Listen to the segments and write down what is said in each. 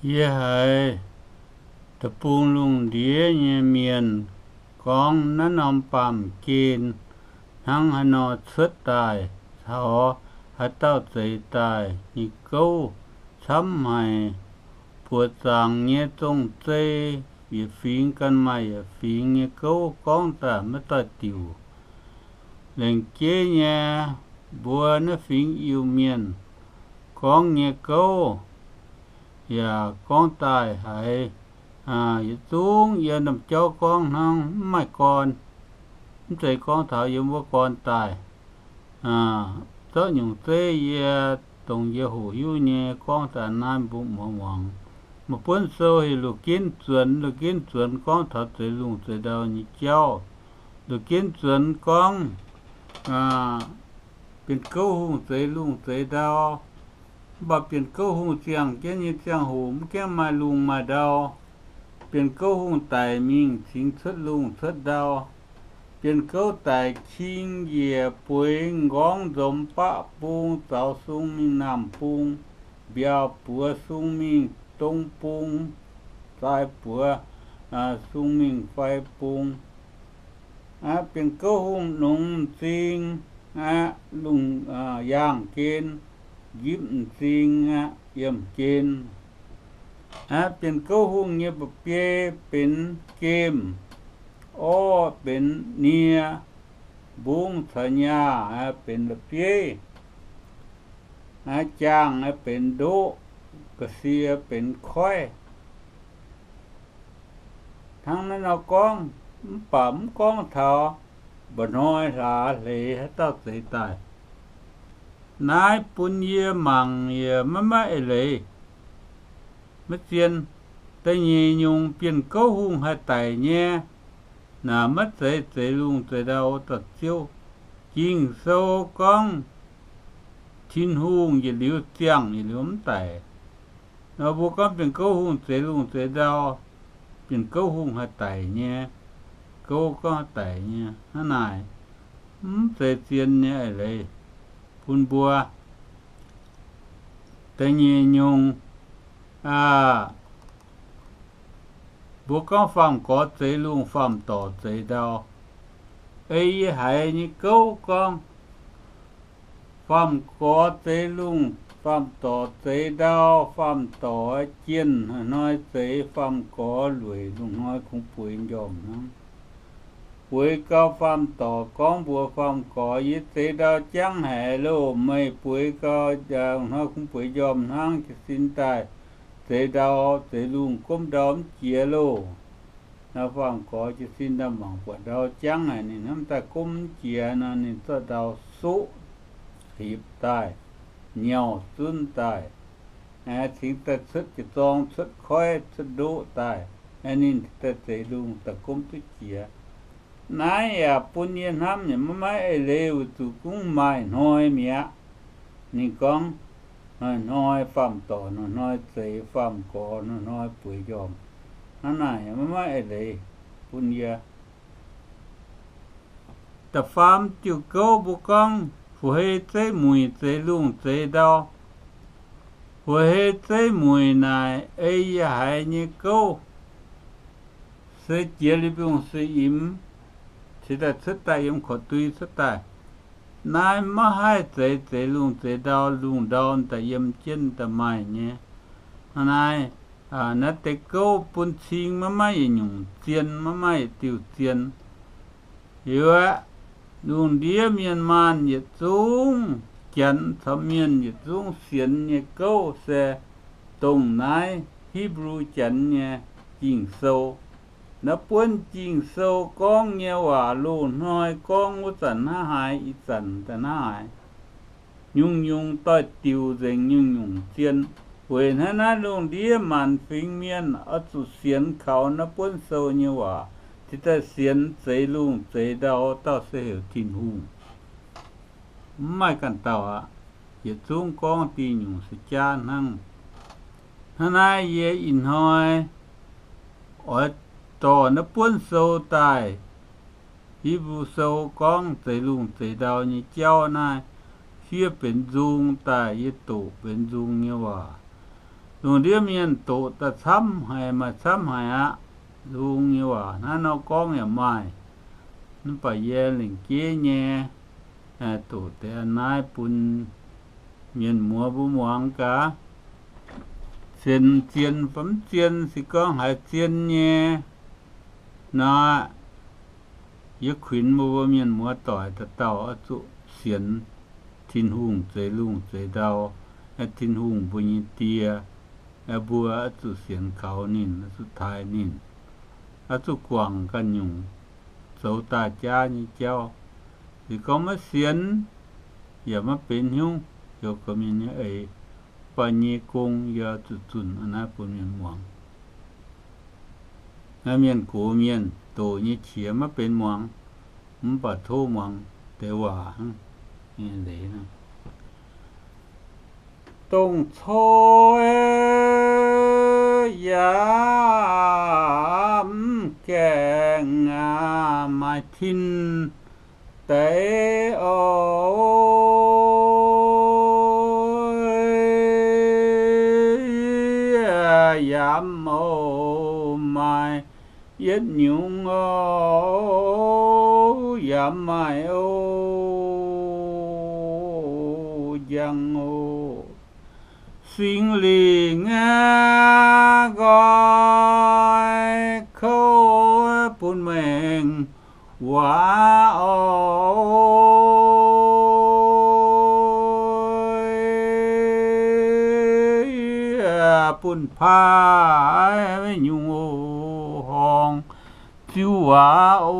Yie haiz deic-bung lungh ndiev nyei mienh gorngv naaiv norm baamh gen hnangv haaix nor cuotv daaih caux haaix dauh zeix daaih nyei gouv camv haic. Buoqc zaangc nyei zong-zei, yietc fingx ganh maaih yietc fingx nyei gouv gorngv daaih maiv doix-diuc. Lengc jeiv nyei mbuo naaiv fingx Iu-Mienh gorngv nyei gouv yaac gorngv daaih haiz yietc zungv yiem ndaamv-jauv gorngv hnangv, mv maaih gorn. Mv zeiz gorngv taux yiem wuov gorn daaih. Zorqv nyungc zeiv yie, dongh yie hoqc hiuv nyei gorngv daaih naaiv mbuo muangx. Maaih buonv sou heuc Loz-Ginv Zuonx. Loz-Ginv Zuonx gorngv taux zeix lungh zeix ndau nyei jauv. Loz-Ginv Zuonx gorngv Bienh Gouv Hungh zeix lungh zeix ndau. Mv baac Bienh Gouv Hungh ziangh jienv nyei ziangh hoc mv gaengh maaih lungh maaih ndau. Bienh Gouv Hungh daic mingh cingx cuotv lungh cuotv ndau. Bienh Gouv daic king njiec bueix nqorngv nzomx baqv bung, zaux sung mingh naamh bung, mbiauh buoz sung mingh dong bung, zaaix buoz sung mingh fai bung. Aqv, Bienh Gouv Hungh nongx m'zing aqv, lungh yaangh gen, njipv m'zing aqv, yiemh gen aqv. Bienh Gouv Hungh nyei mba'biei benx gemh, orv benx nie, mbungv caux nyaah benx la'bieiv, jaangh benx ndoqv, ga'sie benx koiv. Hnangv naaiv nor gorngv, mv baac mv gorngv taux mba'hnoi hlaax hleix haaix dauh zeix daaih. Naaiv bun yie mangc yaac maiv maaih eix leiz, maiv zien. Da'nyeic nyungc, Bienh Gouv Hungh haih daic nyei, naaic maiv zeiz zeix lungh zeix ndau dauh ziouv. Ging-Sou gorngv Tin-Hungh yietc liuz ziangh yietc liuz mv daic. Nor mbuo gorngv Bienh Gouv Hungh zeix lungh zeix ndau, Bienh Gouv Hungh haih daic nyei, gouv gorngv haih daic nyei. Hnangv naaic, mv zeiz zien nyei eix leiz bun mbuo. Da'nyeic nyungc, mbuo gorngv faam-gorx zeix lungh, faam-dorc zeix ndau. Ei yie haiz nyei gouv gorngv, faam-gorx zeix lungh, faam-dorc zeix ndau. Faam-dorc jienh hnoi-hnoi zeix, faam-gorx lueic lungh hnoi kungx bueix njormh hnangv. Bueix gau, faam-dorc gorngv mbuox faam-gorx, Yie zeix ndau jangv haic loh. Meih bueix gau, lungh hnoi kungx bueix njormh hnangv. Jiez sin daaih zeix ndau, zeix lungh gomv ndau mv jiex loh. Faam-gorx jiez sin daaih mangc buatc ndau jangv haic, ninh hnamv daaih gomv mv jiex nor, ninh zorqv ndau suqv hlipc daaih, nyauh zunv daaih, cingx daaih cuotv jiez zorng, cuotv koiv, cuotv ndoqv daaih, ninh daaih zeix lungh daaih gomv duqv jiex. Naaiv yaac bun yie hnamv yaac maiv maaih eix leiz weic zuqc gunv maaih hnoi mi'aqv. Ninh gorngv, hnoi-hnoi faam-dorc, hnoi-hnoi zeix, faam-gorx hnoi-hnoi bueix njormh. Hnangv naaic maiv maaih eix leiz bun yie. Da'faam diuh gouv mbuo gorngv fu-hei zeiv muic zeix lungh zeix ndau. Fu-hei zeiv muic naaic ei yie haiz nyei gouv se jiex liuz mbiungc suiv-imx, cingx daaih cuotv daaih yiem korv dui cuotv daaih. Naaiv maiv haih zeix, zeix lungh zeix ndau, lungh ndau daaih yiem jienv daaih maaih nyei. Naaiv, naaiv deix gouv bun cing maiv maaih yietc nyungc zien, maiv maaih yietc diuh zien. Liuz aeqv, lungh ndiev mienh maanh yietc zungv janx caux mienh yietc zungv sienx nyei gouv se dongh naaiv Hipv^lu Janx nyei Ging-Sou. Naaiv buonv Ging-Sou gorngv nyei waac loz-hnoi gorngv wuov zanc hnangv haaix, ih zanc daaih hnangv haaix. Nyungc-nyungc doix-diuc nzengc nyungc-nyungc zien. Weic hnangv naaiv lungh ndiev maanc fingx mienh oix zuqc sienx kaux naaiv buonv sou nyei waac, cingx daaih sienx zeix lungh zeix ndau dauh se heuc Tin-Hungh. Mv maaih ganh dauh aqv. Yietc zungv gorngv diuh nyungc se jaav hnangv. Hnangv naaiv yie ih hnoi oix dorh naaiv buonv sou daaih, Hipv^lu Sou gorngv zeix lungh zeix ndau nyei jauv naaiv, fiev benx nzung daaih yie doqc benx nzung nyei waac. Lungh ndiev mienh doqc daaih camv haic, maaih camv haic aqv. Lungh nyei waac hnangv nor gorngv yaac maaih. Mv baac yie lengc jeiv nyei doqc deix naaiv bun mienh muoz mbuo muangx gaax. Zien, zien fai mv zien, se gorngv haiz zien nyei nor, yie kuinx mbuo, mbuo mienh muoz doic dauh dauh oix zuqc sienx Tin-Hungh zeix lungh zeix ndau, Tin-Hungh mbuo nyei Die, mbuo oix zuqc sienx kaux ninh, oix zuqc taaih ninh, oix zuqc guangc ganh nyungc zoux daaih jaav nyei jauv. Se gorngv maiv sienx, yaac maiv benx hnyouv heuc gorqv-mienh nyei eix, mv baac nyei gong yie zuqc zunc naaiv bun mienh muangx. Naaiv mienh gox mienh doqc nyei qiex maiv benx muangx, mv baac tov muangx deix waac hnangv. Dongh cor yaac mv gaengh maaih tin deix oc. Yaac mv maaih yietv nyungc oc. Yaac mv maaih oc, njang oc. Singx Lingh aeqv, nqoi kouv bun mengh waac oc. Bun paaiv nyungc oc, horngh ziux waac oc,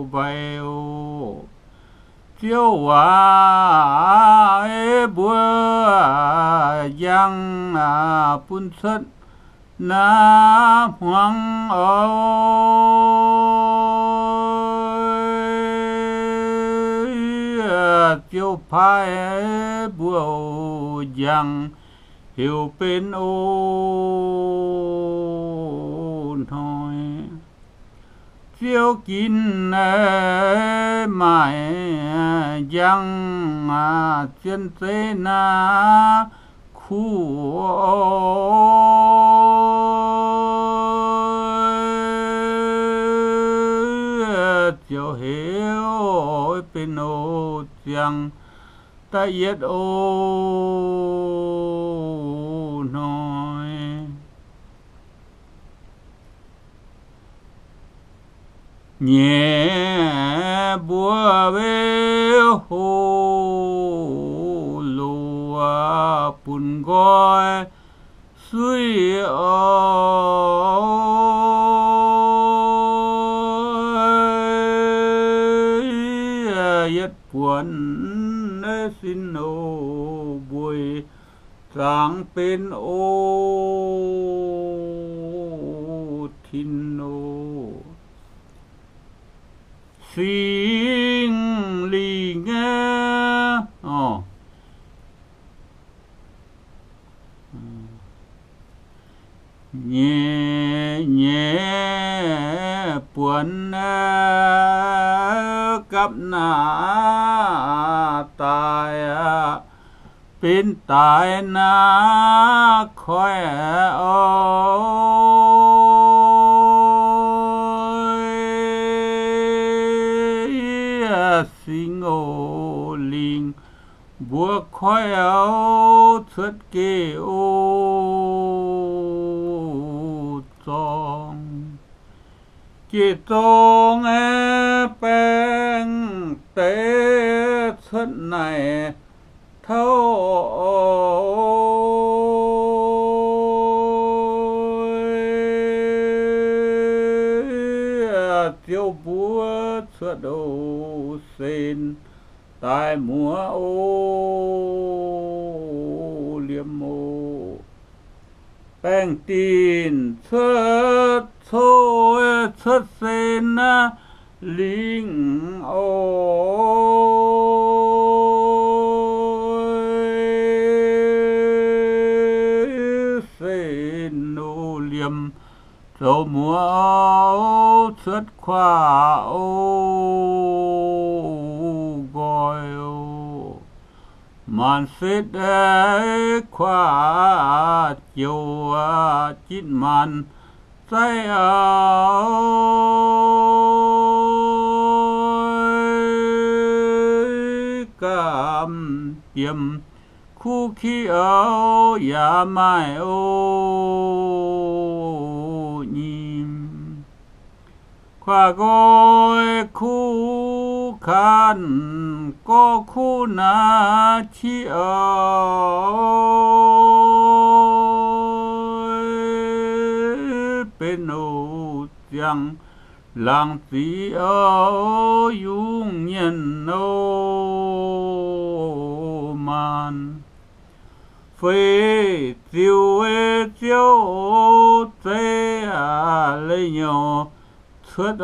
mbaih oc. Ziouv waac, mbuo njang bun cuotv naaiv hmuangx oc. Ziouv paaiv mbuo njang heuc benx oc hnoi. Ziouv ginv maaih njang zien zeiv naaiv kuv, Ziouv heuc benx oc ziangh da'yietv oc hnoi. Nyei mbuo hoc loz bun nqoi suiv oc. Yietv buonc sin oc, mbuo zaangc benx oc tin oc. Singx Lingh aeqv, nyei, nyei buonc gapv naaic daaih, benx daaix naaiv koiv oc. Singx oc Lingh, mbuo koiv oc, cuotv geh oc zorng. Geh zorng aeqv, baeng deix cuotv naaic tauv oc. Ziouv mbuo cuotv oc, sen daaih muoz oc, liemh oc. Baeng dinh cuotv, cuotv sen naaiv lingh oc. Sen oc, liemh zoux muoz oc, cuotv kuaaiv oc, nqoi oc. maanc setv kuaaiv jouv jitv maanc zaiv auv, gamh jiem kuv ki auv yaac maaih oc nyim. Kuaaiv nqoi kuv kanh gorx kuv naaiv qiex auv, benx oc ziangh laangz ziqc auv yungz nyienh oc maanc. Feix ziux ziouv zeiv aac leiz nyouc cuotv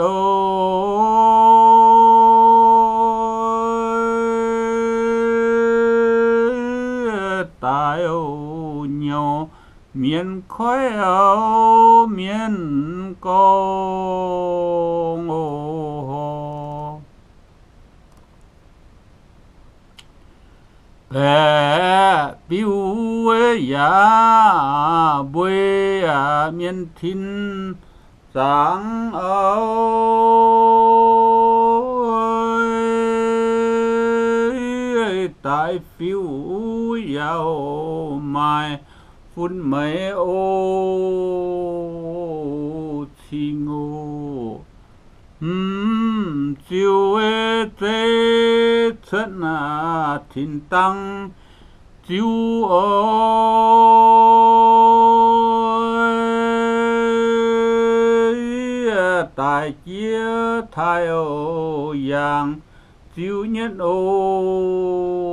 oc daaih oc nyouc mienv koiv auv mienv gorngv oc hor. Baeqc biuv yaac mbui yaac mienh tin zaangc auv daaih fiuv yaac maaih fun meix oc cing oc. Hmz ziux zeiv cuotv naaiv tin dangv ziux oc daaih jiex taaih oc yangh ziux nyetv oc.